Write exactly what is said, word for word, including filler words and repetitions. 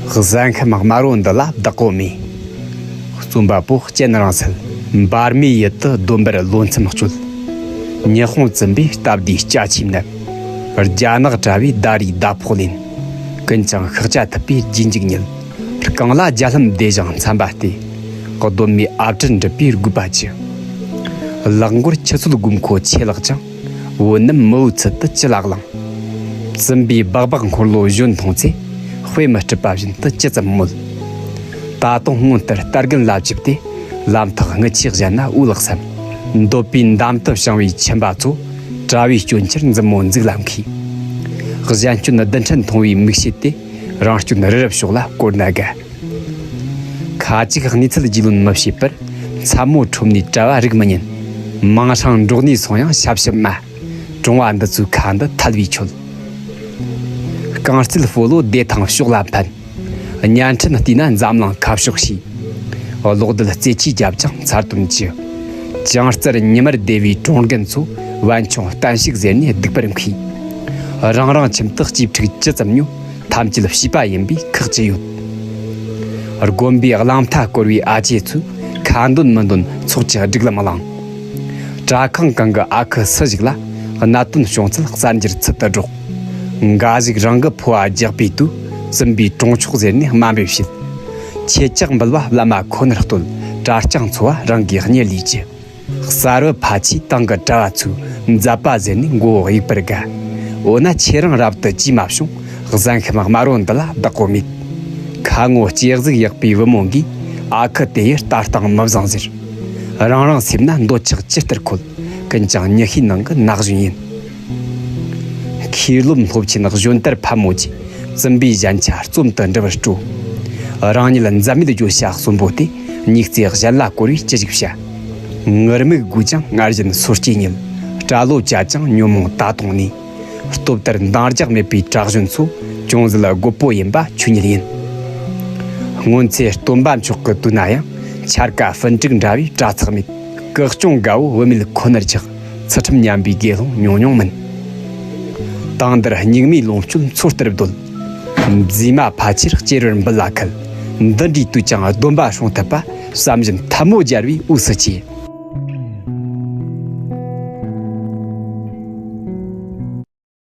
གཟན་ཁམས་དམར་བོ་འདི་ལ་བདག་པོ་མེད། རྩོམ་པ་པོ་སྤྱན་རང་སད། འབར་མའི་ཡུལ་དུ་སྡོམ་པར་ལོ་མཚམས་གཅོད། ཉི་ཧོང་བཙུན་པས་སྟབས་བདེའི་སྐྱ་ཆས་མནབས། རྒྱ་ནག་དྲ་བས་ཟླ་རིའི་ཟླ་ཕོགས་ལེན། ཀུན་ཀྱང་ཤཱཀྱ་ཐུབ་པའི་རྗེས་འཇུག་ཉིད། རྐང་ལག་རྒྱ་ལྷམ་བདེ་ཞིང་འཚམ་པ་སྟེ། གདོད་མའི་ཨ་བྲུ་འགྲུབ་པའི་རྒུད་པ་ཆེ། ལག་མགོར་ཆུ་ཚོད་དགོས་མཁོ་ཆེ་ལག་ཅིང་། བོད་རྣམས་མི་བོའི་ཚུལ་དུ་ཅི་ལག་ལང་། བཙུན་པའི་སྦག་སྦག་འཁོར་ལོ་གཞོན་མཐོང་ཚེ། དཔེ་མི་སྲིད་པ་བཞིན་དུ་ཇི་ཙམ་མོད། ད་དུང་སྔོན་ལྟར་རྟ་རྒན་ལ་བཅིབས་ཏེ། ལམ་ཐག་རྔུལ་ཆུས་བཞད་ན་འོས་ལགས་སམ། འདོད་པའི་འདམ་དུ་བྱང་བའི་ཁྱིམ་པ་ཚོ། དྲ་བའི་སྐྱོན་ཆར་མཛུབ་མོ་མཛུག་ལ་འཁུས། གཞན་སྐྱོན་བདུན་ཕྲན་མཐོང་བའི་མིག་ཤེས་ཏེ། རང་སྐྱོན་རི་རབ་ཕྱོགས་ལ་བསྐོར་ན་དགའ། ཁ་ཅིག་གནས་ཚུལ་རྒྱུས་ལོན་མི་བྱེད་པར། མཚན་མོ་ཁྲོམ་ནས་གྲྭ་བ་རིག་མི་ཉན། མིང་སྲིང་འབྲོག་ནས་སོང་ཡང་ཞབས་ཞུ་མ། གྲོང་བ་འདི་ཚོའི་ཁ་འདི་ཐལ་བའི་ཆོད། རྐང་རྩེད་སྤོ་ལོ་བདེ་ཐང་ཕྱོགས་ལ་འཕེན། བརྙན་འཕྲིན་བལྟས་ན་འཛམ་གླིང་ཁ་ཕྱོགས་ཤེས། གློག་རྡུལ་རྩེད་ཆས་རྒྱབ་ཅིང་མཚར་དོན་ཅི། ཅང་ཙེར་ཉི་མར་བདེ་བའི་གྲོང་རྒན་ཚོ། བན་ཆུང་བརྟན་བཞུགས་ཟེར་ནས་སྡིག་པར་མཁས། རང་རང་ཁྱིམ་དུ་གཅེས་ཕྲུག་ཇི་ཙམ་ཉོ། ཐམས་ཅད་བྱིས་པ་ཡིན་པས་ཁག་ཅི་ཡོད། དགོན་པའི་གླང་མཐའ་བསྐོར་བའི་ཨ་ཅེ་ཚོས། ཁ་འདོན་མི་འདོན་ཚོགས་ཀྱི་སྒྲིག་ལམ་བླངས། གྲྭ་ཁང་གང་གི་ཨ་ཁུ་སུ་ཞིག་ལ། གནད་དོན་བྱུང་ཚུལ་གསར་འགྱུར་ཚུལ་དུ་སྒྲོག། འགའ་ཞིག་རང་གི་ཕོ་བ་རྒྱགས་པའི་དུས། བཙུན་པའི་གྲོང་ཆོག་ཟེར་ནས་དམའ་འབེབས་བྱེད། ཁྱེད་ཅག་འབུལ་བ་བླ་མ་ཁོ་ནར་བསྟོད། གྲྭ་རྐྱང་ཚོ་བ་རང་གིས་གཉེར་ལས་ཀྱི། གསར་བུ་ཕལ་ཆེར་ཏང་གི་གྲྭ་བ་ཚོས་མཛད་པ་ཟེར་ནས་མགོ་བོ་གཡུག་པར་དགའ། འོ་ན་ཁྱེད་རང་རབ་ཏུ་ཅིས་མ་བྱུང་། གཟན་ཁམས་དམར་བོ་འདི་ལ་བདག་པོ་མེད། ཁ་ངོ་ལྕེ་གཟུགས་ཡག་པའི་བུ་མོ་འགས། ཨ་ཁུ་དེ་ཡི་ལྟ་སྟངས་མི་བཟང་ཟེར། རང་རང་སེམས་ན་འདོད་ཆགས་ཇི་ལྟར་འཁོལ། ཀུན་ཀྱང་ཉི་ཤུའི་ནང་གི་ན་གཞོན་ཡིན། མཁས་རློམ་སློབ་ཆེན་གཞོན་དར་ཕམ་མོ་ཆེ། བཙུན་པའི་གཞན་ཆ་རྩོམ་དུ་འབྲི་བར་སྤྲོ། རང་ཉིད་འཛད་མེད་བརྗོད་བྱ་གསོན་པོ་སྟེ། སྙིགས་རྩེ་གཞན་ལ་བསྐོར་བས་ཅི་ཞིག་བྱ། ངུར་སྨྲིག་དགོས་ཀྱང་སྔར་བཞིན་སོ་སྐྱེ་ཉིད། གྲྭ་ལོ་བཅད་ཅིང་ཉོན་མོངས་ད་དུང་གནས། སྟོབས་དར་འདང་རྒྱག་མེད་པའི་གྲྭ་གཞོན་ཚོ། ཅུང་ཟད་རྒོད་པོ་ཡིན་པ་ཆོས་ཉིད་ཡིན། སྔོན་ཚེ་སྟོན་པ་མཆོག་གི་དུས་ན་ཡང་། འཆར་ཀ་ཧྥུན་དྲུག་འདྲ་བའི་གྲྭ་ཚེགས་མེད། སྐུ་སྐྱོང་དགའ་བོ་བུད་མེད་ཁོ་ནར་ཆགས། ཚུལ་ཁྲིམས་ཉམས་པའི་དགེ་སློང་ཉུང་ཉུང་མིན། དེང་འདིར་སྙིགས་མའི་ལོངས་སྤྱོད་མཚོ་ལྟར་རྡོལ། མཛེས་མ་ཕལ་ཆེར་སྐྱེ་རུར་འབུལ་ལ་ཁུལ། འདི་འདྲའི་དུས་ཀྱང་སྡོམ་པ་སྲུང་ཐུབ་པ། བསམ་བཞིན་ཐལ་མོ་སྦྱར་བའི་འོས་སུ་ཆེ།